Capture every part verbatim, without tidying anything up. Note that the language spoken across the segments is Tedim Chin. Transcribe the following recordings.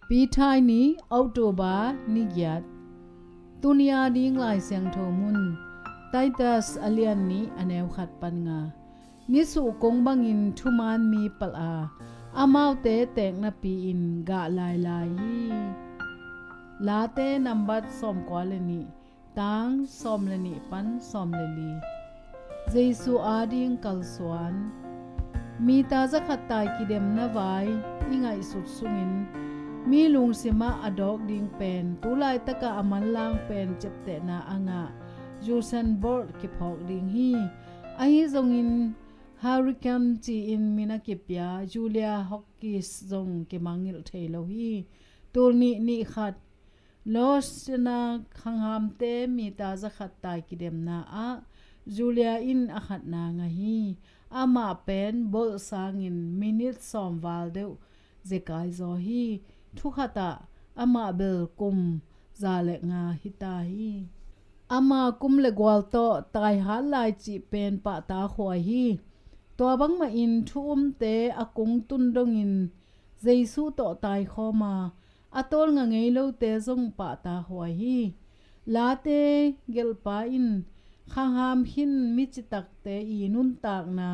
Pi Thai ni, October ni giat. Tuni a ding Lai Siangtho mun, Titus a lian nih a neu khat pan nga. Nisuh kung bangin thuman mi palh a, amaute teeknapi-in gah lailai hi. Late nambat sawmkua le nih, tang sawm le nih pan sawm le li. Jesu ading kalsuan. Mita zakhat tai kidemna vai i ngaihsut sungin, mi lungsimah a dawk ding pen, tu laitakah a manlang pen ciaptehna a ngah Usain Bolt kiphawk ding hi. Ahi zongin Hurricane ci-in min a kipia Julia Hawkins zong kimangngilh thei lo hi. Tul nih nih khat, Louisiana khanghamte mita zakhat tai kidemna ah Julia in a khatna ngah hi. Amah pen Bolt sangin minit sawm val deuh zekai zaw hi. Thukhatah amah bel kum za le nga hita hi. Ama kum le gual tawh taihat lai cih pen pahtakhuai hi. Tua bangmahin thu umte a kung tun dongin Jesu tawh taikhawm a, a tawlnga ngei lote zong pahtakhuai hi. Late gelhpa in khangham khin mi citakte i nuntakna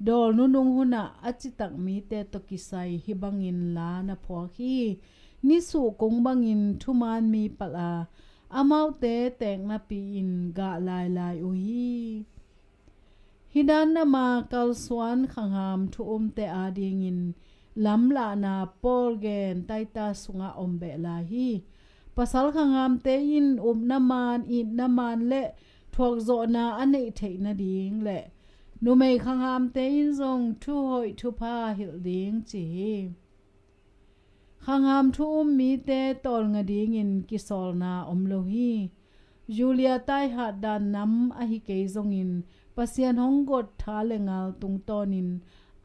dawl nunung hunah a citak mite tawh kisai hih bangin la na phuak hi. Nisuh kung bangin thuman mi palh a, amaute teeknapi-in gah lailai uh hi. Hih dan nama kalsuan khangham thu umte adingin lamlahna Paul gen Titus sungah om beh lai hi. Pasal khanghamte in upna man, itna man le thuakzawhna a neih theih nading le numei khanghamte in zong thuhoih thupha hilh ding ci hi. Khangham thu um mite tawlnga dingin kisawlna om lo hi. Julia taihat dan nam ahi kei zongin Pasian hong got tha le ngal tungtawnin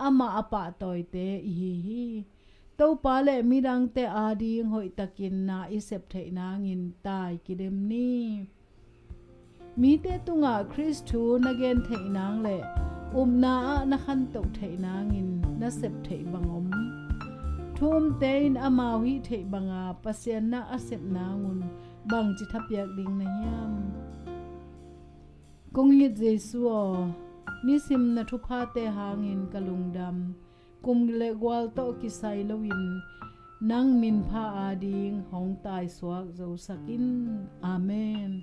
amah a pahtawite i hi hi. Topa le midangte ading hoihtakin na i sep theih nangin tai kidem ni. Mite tungah Khrist thu na gen theih nang le upna ah na khantoh theih nangin na sep theih bang om? Thu umte in amau hih theih banga Pasian na a sep nangun bangci thapiak ding na hiam? Kong it Jesu aw, nisim na thuphate hangin ka lungdam. Kum le gual tawh kisai loin nang minpha ading hong taisuak zosak in. Amen.